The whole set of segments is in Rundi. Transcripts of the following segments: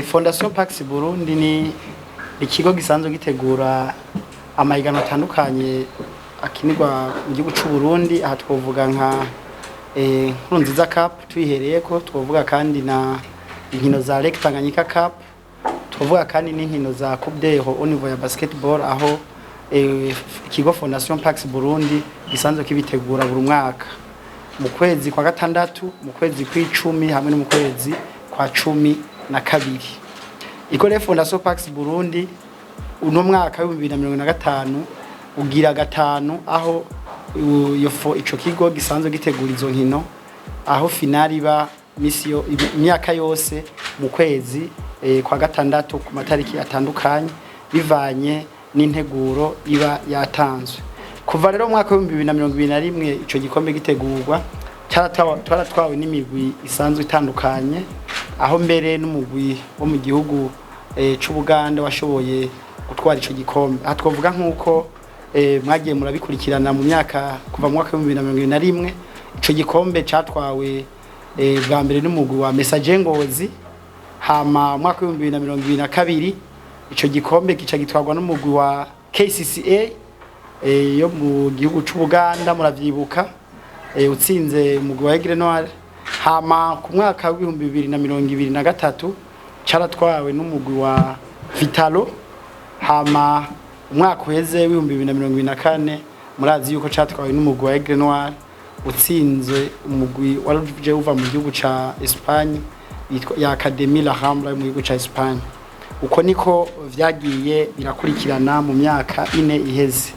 Fondation Pax Burundi ni ikigo gisanzwe gitegura amahiganwa atandukanye akinirwa mu gihugu c'u Burundi. Aha twovuga nka Nkurunziza Cup tuyihereyeko, twovuga kandi na inkino za Lake Tanganyika Cup, twovuga kandi n'inkino za Coupe d'Euro au niveau ya basketball, aho ikigo Fondation Pax Burundi gisanzwe kibitegura buri mwaka mu kwezi kwa gatandatu, mu kwezi kw'icumi hamwe no mu kwezi kwa 12. Ikore Fondation Pax Burundi uno mwaka w'2025 ugira gatanu, aho ico kigo gisanzwe gitegura izo nkino, aho finale iba misi yo imyaka yose mu kwezi kwa gatandatu ku matariki atandukanye, bivanye n'integuro iba yatanzwe. Kuva rero mu mwaka w'2021 ico gikombe gitegurwa, twaratwawe n'imigwi isanzwe itandukanye, aho mbere n'umugwi wo mu gihugu c'Ubuganda washoboye gutwara ico gikombe. Aha twovuga nk'uko mwagiye murabikurikirana mu myaka kuva mu mwaka w'2021, ico gikombe catwawe bwa mbere n'umugwi wa Messager Ngozi. Hama mu mwaka w'2022 ico gikombe kica gitwarwa n'umugwi wa KCCA yo mu gihugu c'Ubuganda, muravyibuka, utsinze umugwi wa Aigle Noir. Hama ku mwaka w'2023 caratwawe n'umugwi wa Vitalo. Hama umwaka uheze w'2024 murazi yuko catwawe n'umugwi wa Aigle Noir, utsinze umugwi wari uje uva mu gihugu ca Espagne yitwa ya Académie La Rambla yo mu gihugu ca Espagne. Uko niko vyagiye birakurikirana mu myaka 4 iheze.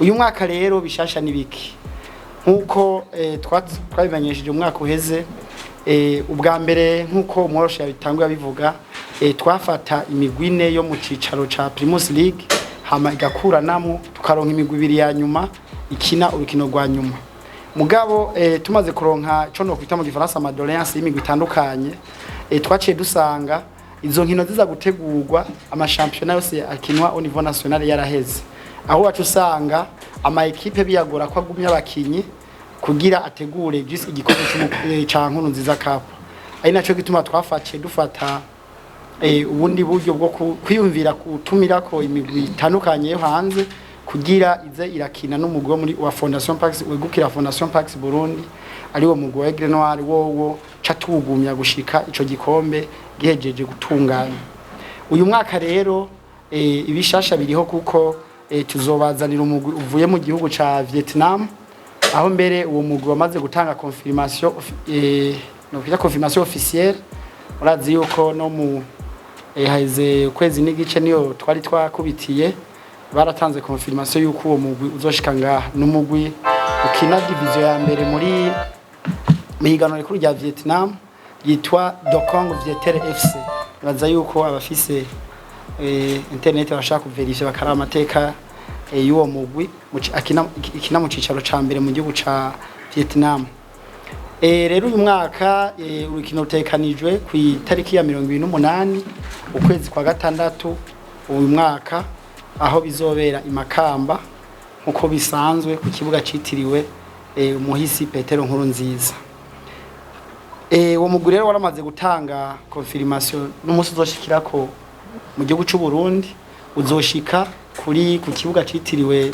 Uyu mwaka rero bishasha nibiki? Nkuko twabimenyesheje umwaka uheze, ubwa mbere, nk'uko umworoshe yabitanguye abivuga, twafata imigwi ine yo mu cicaro ca Primus League, hama igakuranamwo tukaronka imigwi ibiri ya nyuma ikina urukino rwa nyuma. Mugabo tumaze kuronka ico no kwita mu gifaransa ama doléances y'imigwi itandukanye, twaciye dusanga izo nkino ziza gutegurwa amashampiyona yose akinwa au niveau national yaraheze, aho wacu usanga ama équipes biyagora ko agumya abakinyi kugira ategure juste igikombe ca Nkurunziza Cup. Ari naco gituma twafatiye dufata ubundi buryo bwo kwiyumvira gutumirako imigwi itandukanye yo hanze kugira ize irakina n'umugwi wo muri wa Fondation Pax, wegukira Fondation Pax Burundi, ari wo mugwi wa Aigle Noir, wowo ca tuwugumya gushika ico gikombe gihejeje gutunganya. Uyu mwaka rero ibishasha biriho, kuko tuzobazanira umugwi uvuye mu gihugu ca Vietnam, aho mbere uwo mugwi wamaze gutanga confirmation, no kwita confirmation officielle. Murazi yuko no mu haheze ukwezi n'igice niyo twari twakubitiye, baratanze confirmation yuko uwo mugwi uzoshika ngaha. N'umugwi ukina division ya mbere muri mihiganwa rikuru rya Vietnam, yitwa Dokong Viettel FC. Nibaza yuko abafise internet bashaka kuverifya bakaraba amateka y'uwo mugwi akina ikina mu cicaro ca mbere mu gihugu ca Vietnam. Rero uyu mwaka urukino rutekanijwe ku itariki ya 28 ukwezi kwa gatandatu uyu mwaka, aho bizobera i Makamba nkuko bisanzwe ku kibuga citiriwe umuhisi Petero Nkurunziza. Uwo mugwi rero waramaze gutanga confirmation n'umunsi uzoshikirako mu gihugu c'u Burundi. Uzoshika kuri ku kibuga citiriwe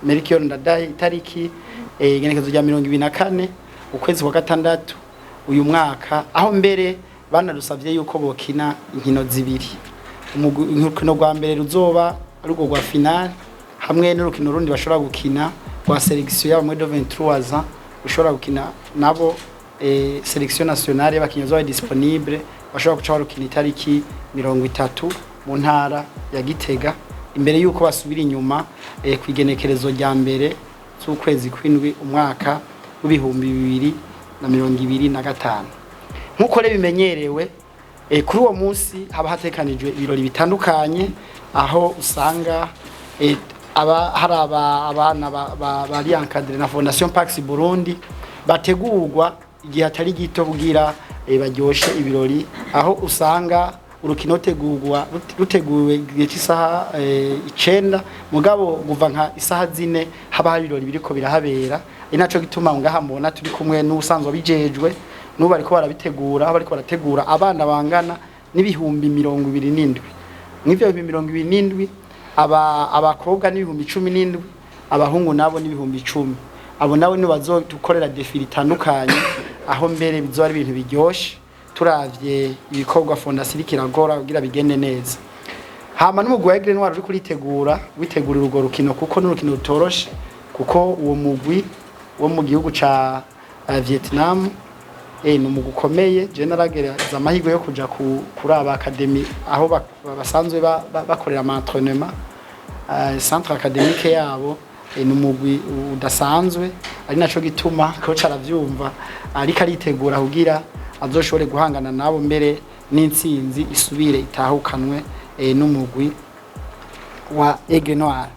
Melchior Ndadaye itariki igenekezo rya 24 ukwezi kwa gatandatu uyu mwaka, aho mbere banadusavye yuko bokina inkino zibiri: urukino rwa mbere ruzoba ari urwo rwa finale, hamwe n'urukino rundi bashobora gukina rwa sélection y'aba moins de 23 ans, ushobora gukina nabo sélection nationale y'abakinyi bazoba disponible, bashobora guca barukina itariki 30 mu ntara ya Gitega, imbere yuko basubira inyuma kw'igenekerezo rya 1 z'ukwezi kw'indwi umwaka w'2025. Nk'uko rero bimenyerewe, kuri uwo munsi haba hatekanijwe ibirori bitandukanye, aho usanga aba hari abana bari encadrés na Fondation Pax Burundi, bategurwa igihe atari gito kugira baryoshe ibirori, aho usanga urukino rutegurwa ruteguwe igihe cy'isaha 9, mugabo kuva nka isaha 4 haba hari ibirori biriko birahabera. Ari naco gituma ngaha mubona turi kumwe n'ubusanzwe bijejwe. N'ubu bariko barabitegura, aho bariko barategura abana bangana n'27,000. Mw'ivyo 27,000, abakobwa n'17,000, abahungu nabo n'10,000. Abo nabo nibo bazodukorera défilé itandukanye, aho mbere bizoba ari ibintu biryoshe turavye ibikorwa fondation iriko irakora kugira bigende neza. Hama n'umugwi wa Aigle Noir uri kuritegura, witegurira urwo rukino, kuko n'urukino rutoroshe, kuko uwo mugwi wo mu gihugu ca Vietnam ni umugwi ukomeye. Je naragereza amahirwe yo kuja kuraba academy aho basanzwe bakorera ama entraînement, centre académique yabo. Ni umugwi udasanzwe, ari naco gituma coach aravyumva, ariko aritegura kugira azoshobore guhangana nabo, mbere n'intsinzi isubire itahukanwe n'umugwi wa Aigle Noir.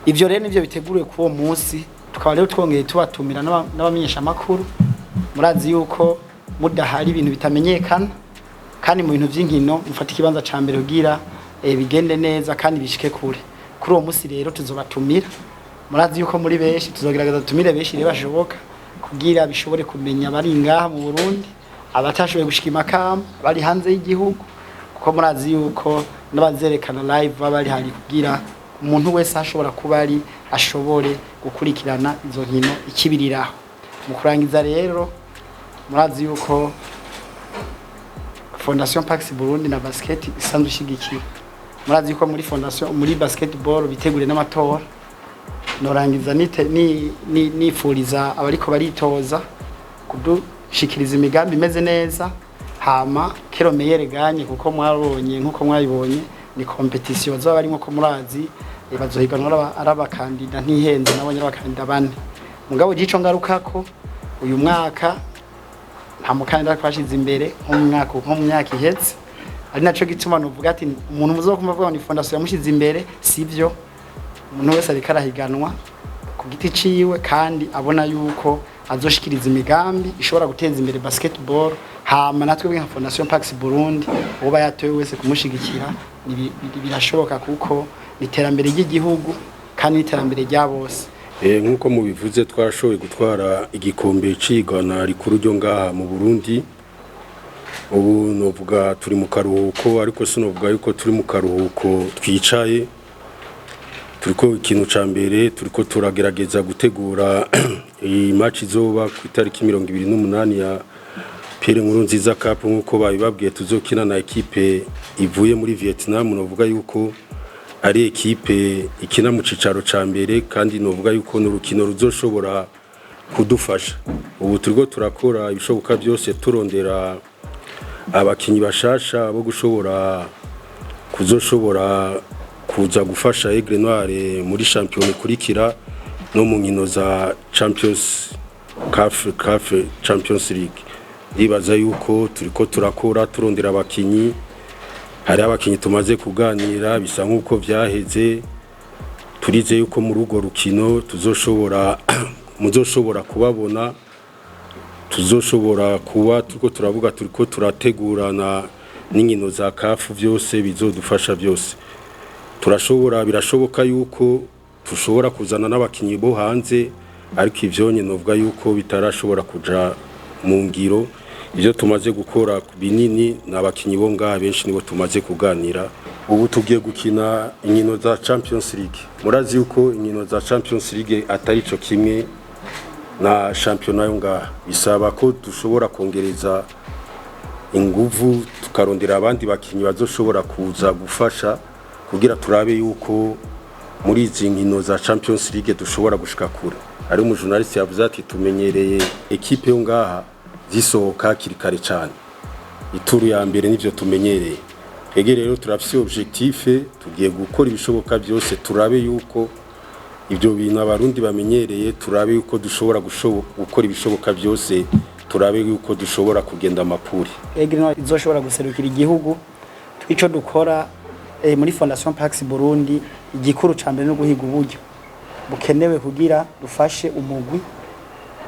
Ivyo rero nivyo biteguriwe kuri uwo munsi. Tukaba rero twongeye tubatumira n'abamenyesha makuru. Murazi yuko mudahari ibintu bitamenyekana, kandi mu bintu vy'inkino mufata ikibanza ca mbere kugira bigende neza kandi bishike kure. Kuri uwo munsi rero tuzobatumira. Murazi yuko muri benshi, tuzogerageza dutumire benshi rero bashoboka kugira bishobore kumenya bari ngaha mu Burundi, abatashoboye gushika i Makamba, bari hanze y'igihugu, kuko murazi yuko n'abazerekana live baba bari hari, kugira umuntu wese ashobora kuba ari ashobore gukurikirana izo nkino ikibiriraho. Mu kurangiza rero, murazi yuko Fondation Pax Burundi na basket isanzwe ishigikira. Murazi yuko muri fondation, muri basketball biteguriye n'amatora. Norangiza nite ni, ni, nifuriza abariko baritoza kudushikiriza imigambi imeze neza, hama que le meilleur gagne, kuko mwabonye, nkuko mwabibonye, ni compétition bazaba barimo, ko murazi bazohiganwa ari abakandida, ntihenze, nabonye ari abakandida bane. Mugabo gico ngarukako, uyu mwaka nta mukandida twashize imbere nko mu myaka ihetse, ari naco gituma nuvuga ati umuntu muzokumva avuga ngo ni fondation yamushize imbere, sivyo. Umuntu wese ariko arahiganwa ku giti ciwe, kandi abona yuko azoshikiriza imigambi ishobora guteza imbere basketball. Hama natwe nka Fondation Pax Burundi, uba yatowe wese kumushigikira birashoboka, kuko ni iterambere ry'igihugu kandi n'iterambere rya bose. Nk'uko mubivuze, twarashoboye gutwara igikombe c'igana rikuru ryo ngaha mu Burundi. Ubu novuga turi mu karuhuko, ariko sinovuga yuko turi mu karuhuko twicaye. Turiko, ikintu ca mbere, turiko turagerageza gutegura iyi match izoba ku itariki 28 ya Pierre Nkurunziza Cup. Nk'uko babibabwiye, tuzokina na ekipe ivuye muri Vietnam. Novuga yuko ari ekipe ikina mu cicaro ca mbere, kandi novuga yuko n'urukino ruzoshobora kudufasha. Ubu turiko turakora ibishoboka byose, turondera abakinyi bashasha bo gushobora kuzoshobora kuza gufasha Aigle Noir muri shampiyona ikurikira no mu nkino za Champions CAF Champions League. Ndibaza yuko turiko turakora, turondera abakinyi. Hari abakinyi tumaze kuganira, bisa nk'uko vyaheze. Turize yuko muri urwo rukino tuzoshobora, muzoshobora kubabona, tuzoshobora kuba turiko turavuga, turiko turategurana n'inkino za CAF, vyose bizodufasha byose. Turashobora, birashoboka yuko tushobora kuzana n'abakinyi bo hanze, ariko ivyo nyene novuga yuko bitarashobora kuja mu ngiro. Ivyo tumaze gukora binini ni abakinyi bo ngaha, benshi nibo tumaze kuganira. Ubu tugiye gukina inkino za Champions League. Murazi yuko inkino za Champions League atari co kimwe na shampiyona yo ngaha. Bisaba ko dushobora kongereza inguvu, tukarondera abandi bakinyi bazoshobora kuza gufasha, kugira turabe yuko muri izi nkino za Champions League dushobora gushika kure. Hari umujournaliste yavuze ati tumenyereye ekipe yo ngaha zisohoka hakiri kare cyane ituru ya mbere, nivyo tumenyereye. Twebwe rero turafise objectif, tugiye gukora ibishoboka byose, turabe yuko ibyo bintu Abarundi bamenyereye, turabe yuko dushobora gukora ibishoboka byose, turabe yuko dushobora kugenda amapuri. Aigle Noir izoshobora guserukira igihugu. Twico dukora muri Fondation Pax Burundi, igikuru ca mbere no guhiga uburyo bukenewe kugira dufashe umugwi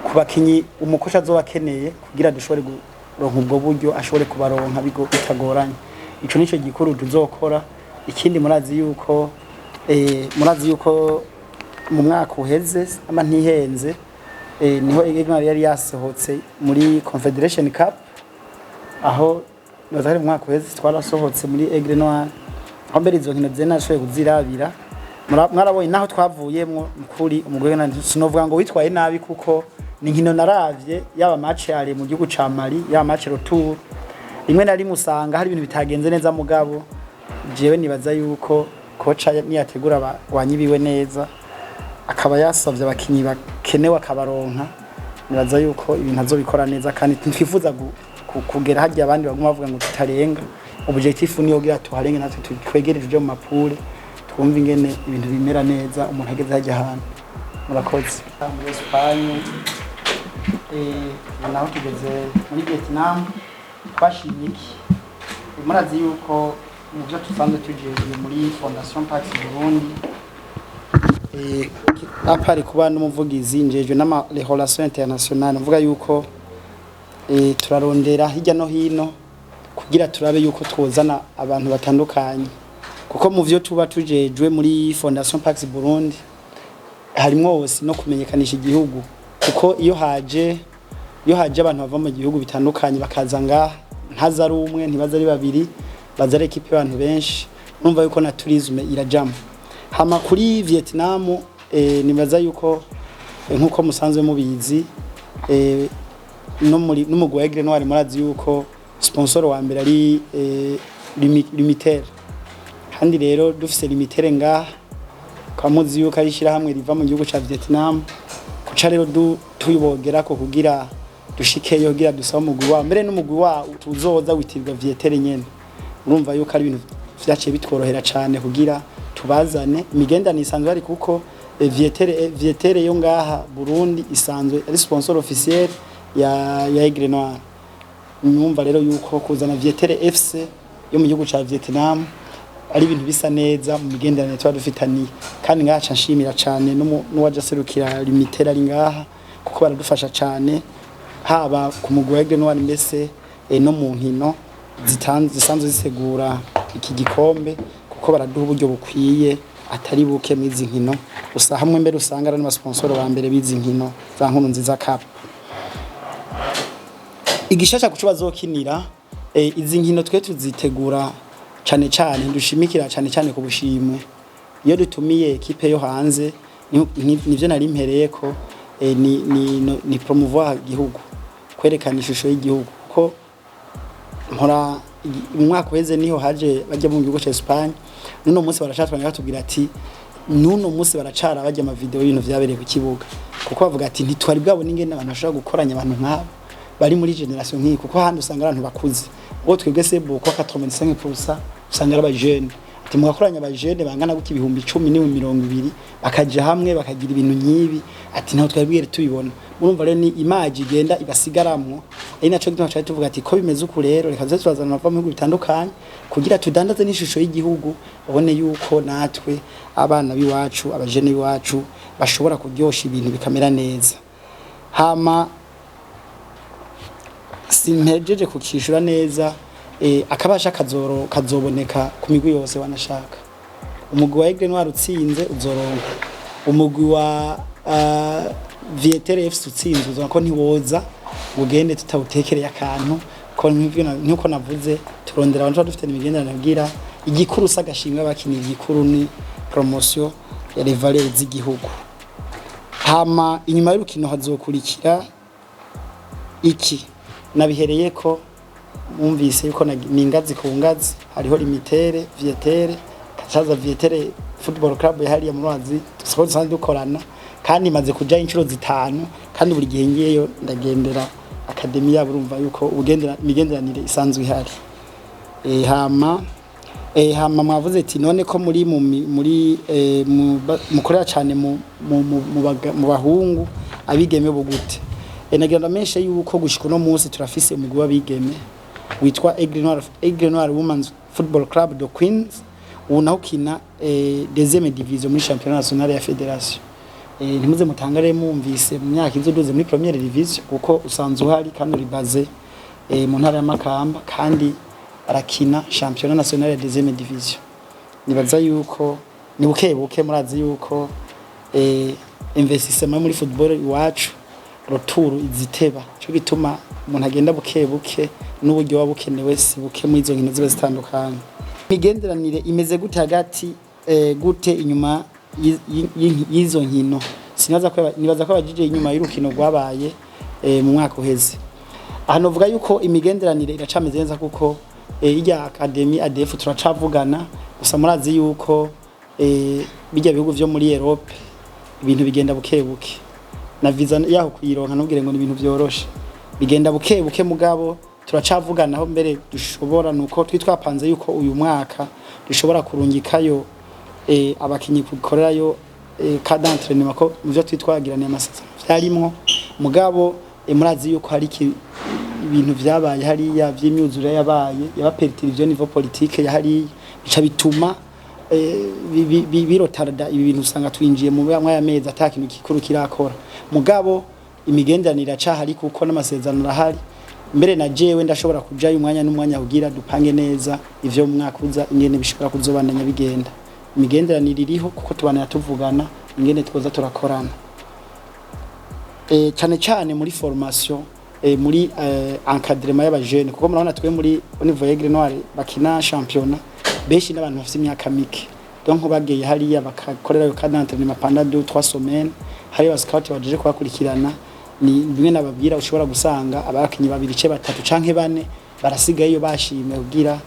ku bakinyi umukoca azoba akeneye, kugira dushobore kuronka ubwo buryo, ashobore kubaronka bitagoranye. Ico nico gikuru tuzokora. Ikindi, murazi yuko mu mwaka uheze ama ntihenze. Niho Aigle Noir yari yasohotse muri Confederation Cup, aho nibaza hari mu mwaka uheze twarasohotse muri Aigle Noir, aho mbere izo nkino zene nashoboye kuzirabira. Mwarabonye naho twavuyemwo. Mukuri umugwi wa sinovuga ngo witwaye nabi, kuko ni inkino naravye, yaba match yari mu gihugu ca Mali, yaba match retour, rimwe na rimwe usanga hari ibintu bitagenze neza. Mugabo jewe nibaza yuko koca niyategura abagwanyi biwe neza, akaba yasavye abakinyi bakenewe akabaronka, nibaza yuko ibintu azobikora neza. Kandi ntitwifuza kugera harya abandi baguma bavuga ngo tutarenga. Objectif niyo kugira tuharenge, natwe twegereje uje mu ma poules, twumve ingene ibintu bimera neza umuntu ageze harya hantu. Murakoze. Muri Espagne, ubu naho tugeze muri Vietnam. Twashimye iki? Murazi yuko mu byo dusanzwe tujejwe muri Fondation Pax Burundi, à part kuba n'umuvugizi, njejwe n'ama les relations internationales. Mvuga yuko turarondera hirya no hino kugira turabe yuko twozana abantu batandukanye, kuko mu vyo tuba tujejwe muri Fondation Pax Burundi harimwo hose no kumenyekanisha igihugu, kuko iyo haje abantu bava mu gihugu bitandukanye bakaza ngaha, ntaza ari umwe, ntibaza ari babiri, baza ari équipe y'abantu benshi. Urumva yuko na tourisme irajamo. Hama kuri Vietnam, nibaza yuko nkuko musanzwe mubizi, no muri n'umugwi wa Aigle Noir, murazi yuko sponsor wa mbere ari Lumitel. Kandi rero dufise Lumitel ngaha, kwa muzi yuko ari ishyirahamwe riva mu gihugu ca Vietnam, kuca rero tuyibogerako kugira dushikeyo, kugira dusabe umugwi wa mbere n'umugwi wa tuzoza witirwa Vietel nyene. Urumva yuko ari ibintu vyaciye bitworohera cane kugira tubazane. Imigenderanire isanzwe ari, kuko Vietel yo ngaha Burundi isanzwe ari sponsor officiel ya Aigle Noir. Nyumva rero yuko kuzana Vietel FC yo mu gihugu ca Vietnam ari ibintu bisa neza mu migenderanire tuba dufitaniye. Kandi ngaha ca nshimira cane n'uwaje aserukira Lumitel ari ngaha, kuko baradufasha cane haba ku mugwi wa Aigle Noir, mbese no mu nkino zisanzwe zitegura iki gikombe, kuko baraduha uburyo bukwiye atari buke mw'izi nkino. Gusa hamwe mbere usanga ari n'abasponsoro ba mbere b'izi nkino za Nkuru Nziza Cup. Igishasha kuco bazokinira, izi nkino twe tuzitegura cane cane, dushimikira cane cane ku bushimwe. Iyo dutumiye équipe yo hanze, nivyo nari mpereye ko, ni promouvoir igihugu, kwerekana ishusho y'igihugu, kuko mpora umwaka uheze niho haje bajya mu gihugu ca Espagne. Nuno munsi baracatwanya batubwira ati nuno munsi baracara bajya ama vidéo y'ibintu vyabereye ku kibuga, kuko bavuga ati ntitwari bwabone ingene abantu bashobora gukoranya abantu nk'abo bari muri génération nk'iyi, kuko ahandi usanga abantu bakuze, ubwo twebwe c'est beaucoup, 85% usanga ari abajene. Ati mugakoranya abajene bangana gutya 10,000 n'ibihumbi 20,000, bakaja hamwe bakagira ibintu nk'ibi, ati ntaho twari bwigere tubibona. Murumva rero ni image igenda ibasigaramwo. Ari naco gituma twari tuvuga ati ko bimeze uku rero, reka tuze turazana bava mu bihugu bitandukanye kugira tudandaze n'ishusho y'igihugu, babone yuko natwe abana b'iwacu, abajene b'iwacu bashobora kuryosha ibintu bikamera neza. Hama simpejeje kukishura neza. Akabasha kazoro kazoboneka ku migwi yose. Wanashaka umugwi wa Aigle Noir utsinze uzoronka, umugwi wa Vietel FC utsinze uzoronka, ko ntiwoza ugende tutawutekereye akantu, ko nkuko navuze turondera abantu tuba dufite imigenderanire kugira igikuru si agashimwe abakinyi, igikuru ni promotion ya les valeurs z'igihugu. Hama inyuma y'urukino hazokurikira iki? Nabihereye ko mwumvise yuko ni ingazi ku ngazi, hariho Lumitel, Vietel, kacaza Vietel Football Club yahariye mu Ruhazi dusanzwe dukorana, kandi imaze kuja inshuro zitanu, kandi buri gihe ngiyeyo ndagendera académie yabo. Urumva yuko ubugendera imigenderanire isanzwe ihari. Hama mwavuze ati none ko muri mu mi- muri mukorera cyane mu bahungu, abigeme bugute? Nagira ndamenyeshe yuko gushika uno munsi turafise umugwi w'abigeme witwa Aigle Noir Women's Football Club de Queens. Ubu naho ukina deuxième division muri championnat national ya fédération. Ntimuze mutangare mumvise mu myaka izoduze muri première division, kuko usanzwe uhari kandi uri basé mu ntara ya Makamba, kandi arakina championnat national ya deuxième division. Nibaza yuko ni buke buke. Murazi yuko investissement muri football iwacu Retour iziteba, cyo gituma umuntu agenda buke buke, n'uburyo buba bukenewe si buke muri izo nkino ziba zitandukanye. Imigenderanire imeze gute hagati gute inyuma y'izo nkino? Sinaza ko nibaza ko abajije inyuma y'urukino rwabaye mu mwaka uheze. Aha novuga yuko imigenderanire iracameze neza, kuko irya academy ADF turacavugana. Gusa murazi yuko bijya bihugu vyo muri Europe ibintu bigenda buke buke, na visa yaho kuyironka ntubwire ngo ni ibintu vyoroshe, bigenda buke buke. Mugabo turacavugana, aho mbere dushobora nuko twi twapanze yuko uyu mwaka dushobora kurungikayo abakinyi gukorerayo camp d'entraînement, ko muvyo twitwagiraniye amasezerano vyarimwo. Mugabo murazi yuko hari ibintu vyabaye hariya vy'imyuzure yabaye yabaperturbe niveau politique ya hariya, bica bituma biretarda ibi bintu, usanga twinjiye mu mwaya mezi ata kintu gikuru kirakora. Mugabo imigenderanire iracahari, kuko n'amasezerano arahari. Mbere na jewe ndashobora kujayo umwanya n'umwanya kugira dupange neza ivyo mu mwaka uza, ingene bishobora kuzobandanya bigenda. Imigenderanire iriho, kuko tubandanya tuvugana ingene twoza turakorana, cyane cyane muri formation, muri encadrement y'abajene, kuko murabona twe muri au niveau Aigle Noir bakina championnat benshi n'abantu bafite imyaka mike. Donc bagiye hariya bakakorera yo camp d'entraînement pendant 2 3 semaines, hari ba scout baje kubakurikirana. Ni bimwe nababwira, ushobora gusanga abakinyi babiri ce batatu canke bane barasigaye iyo bashimye kugira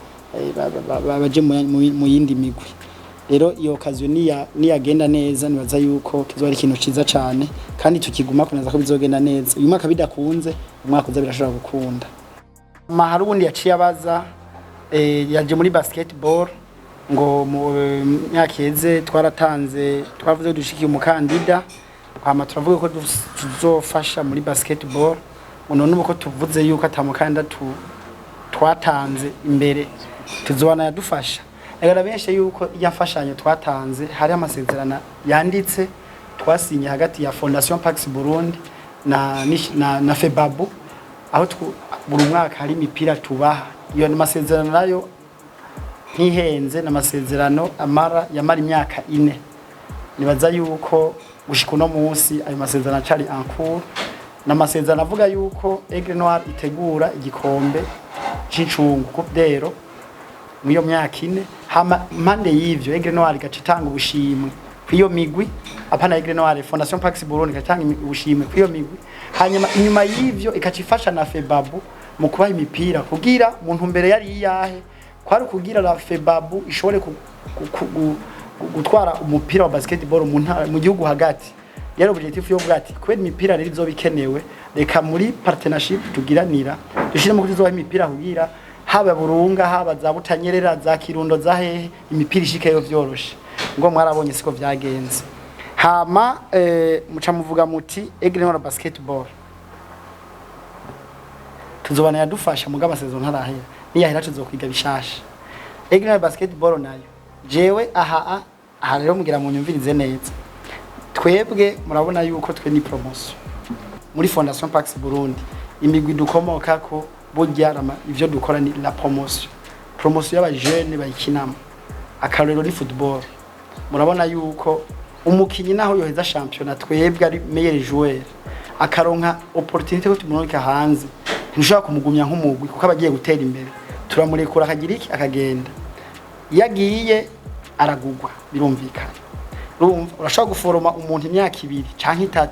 baje mu yindi migwi. Rero iyo occasion niya niyagenda neza, nibaza yuko kizoba ari ikintu ciza cane, kandi tukiguma kuneza ko bizogenda neza. Uyu mwaka bidakunze, umwaka uza birashobora gukunda. Ma hari ubundi yaciye abaza, yaje muri basketball, ngo mu myaka iheze twaratanze, twavuze ko dushikiye umukandida, hama turavuga ko tuzofasha muri basketball. Ngo none ubu ko tuvuze yuko ata mukandida twatanze imbere, tuzobana yadufasha? Reka benshi yuko iya mfashanyo twatanze hari amasezerano yanditse twasinye hagati ya Fondation Pax Burundi na FEBABU, aho buri mwaka hari imipira tubaha. Iyo masezerano nayo ntihenze, n'amasezerano amara yamara imyaka 4. Nibaza yuko gushika uno munsi ayo masezerano acari en cours. N'amasezerano avuga yuko Aigle Noir itegura igikombe c'incungu, Coupe d'Ero, muri iyo myaka 4. Hama impande y'ivyo Aigle Noir igaca itanga ubushimwe kw'iyo migwi, apana Aigle Noir, Fondation Pax Burundi igaca itanga ubushimwe kw'iyo migwi. Hanyuma inyuma y'ivyo ikaca ifasha na FEBABU mu kubaha imipira, kugira mu ntumbero yari iyahe? Kwari kugira la FEBABU ishobore gutwara umupira wa basketball mu ntara, mu gihugu hagati. Yari objectif yo bwati kubera imipira rero izoba ikenewe, reka muri partnership tugiranira dushiremo ko tuzobaha imipira, kugira haba Burunga, haba za Butanyerera, za Kirundo, za hehe, imipira ishikeyo vyoroshe. Ngo mwarabonye siko vyagenze. Hama muca muvuga muti Aigle Noir basketball tuzobana yadufasha, mugabo amasezerano ntarahera, niyahera tuzokwiga bishasha. Aigle Noir basketball nayo jewe aha aha rero mugira mu nyumvirize neza. Twebwe murabona yuko twe ni promotion muri Fondation Pax Burundi, imigwi dukomokako burya ivyo dukora ni la promotion, promotion y'abajene bayikinamo. Akarorero ni football. Murabona yuko umukinyi naho yoheza championnat, twebwe ari meilleur joueur, akaronka opportunité ko tumurika hanze, ntushobora kumugumya nk'umugwi, kuko aba agiye gutera imbere. Turamurekura akagira iki, akagenda. Iyo agiye aragugwa, birumvikana. Urumva urashobora guforoma umuntu imyaka 2 canke 3,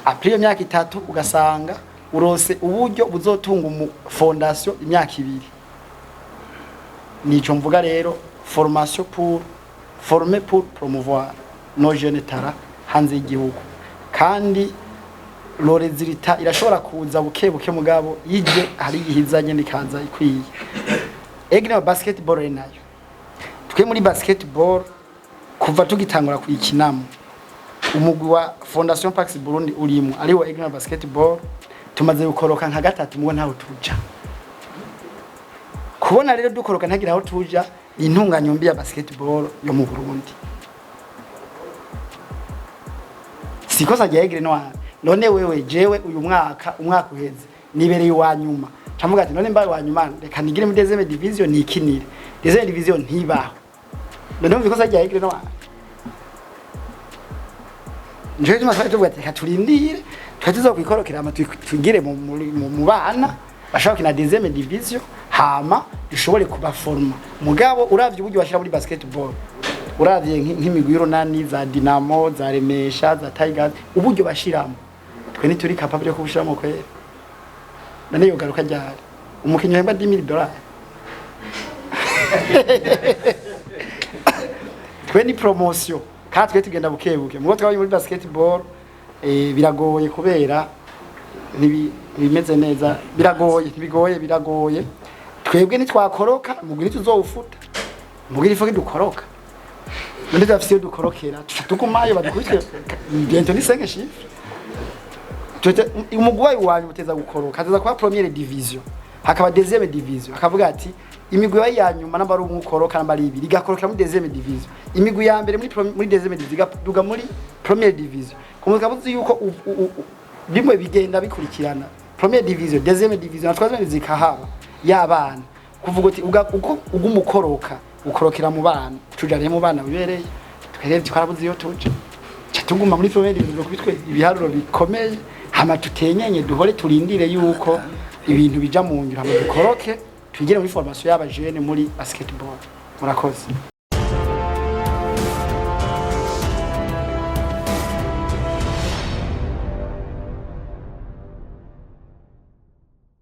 après iyo myaka 3 ugasanga urose uburyo buzotunga umu fondation imyaka 2. Nico mvuga rero, formation pour former, pour promouvoir nos jeunes talents hanze y'igihugu. Kandi le résultat irashobora kuza buke buke, mugabo yije hari igihe izanye nikaza ikwiye. Aigle basketball rero nayo, twe muri basketball kuva tugitangura kuyikinamo, umugwi wa Fondation Pax Burundi urimo ariwo Aigle basketball, tumaze gukoroka nka gatatu, mugo ntaho tuja. Kubona rero dukoroka ntagira aho tuja, ni intunganyo mbi ya basketball yo mu Burundi, sikosa rya Aigle Noir. None wewe, jewe uyu mwaka, umwaka uheze nibereye uwa nyuma, camuga ati none mbaye uwa nyuma, reka nigire muri deuxième division, nikinire deuxième division, ntibaho. None umva ikosa rya Aigle Noir? Nico gituma twari tuvuga ati reka turindire, twari tuzokwikorokera hama twigire mu bana bashobora gukina deuxième division, hama dushobore kubaforma. Mugabo uravye uburyo bashira muri basketball, uravye nk'imigwi y'urunani, za Dinamo, za Remesha, za Tigers, uburyo bashiramo, twe ntituri capable yo kubushiramo kwera. None yogaruka ryari umukinyi ahemba 10,000 dollars? Twe ni promotion kandi twe tugenda bukebuke. Mugo twabonye muri basketball, biragoye kubera ntibimeze neza, biragoye, ntibigoye, biragoye. Twebwe nitwakoroka mugwi ntituzowufuta, mugwi ifo dukoroka. None turafise iyo dukorokera, tuca tugumayo badukubitwe bientôt ni 5 chiffres. Umugwi wayo wanyu uteza gukoroka, hateza kuba première division, hakaba deuxième division, akavuga ati imigwi yayo ya nyuma namba ari umwe ukoroka, namba ari ibiri igakorokera muri deuxième division, imigwi ya mbere muri deuxième division igaduga muri première division. Kumwe kabuzi yuko bimwe bigenda bikurikirana, première division, deuxième division na troisième division ikahaba y'abana, kuvuga uti uko uguma ukoroka, ukorokera mu bana, tuja rero mu bana bibereye. Twebwe twarabuze iyo tuja, ca tuguma muri première division kubitwe ibiharuro bikomeye, hama tutenyenye duhore turindire yuko ibintu bija mu ngiro, hama dukoroke twigire muri formation y'abajene muri basketball. Murakoze.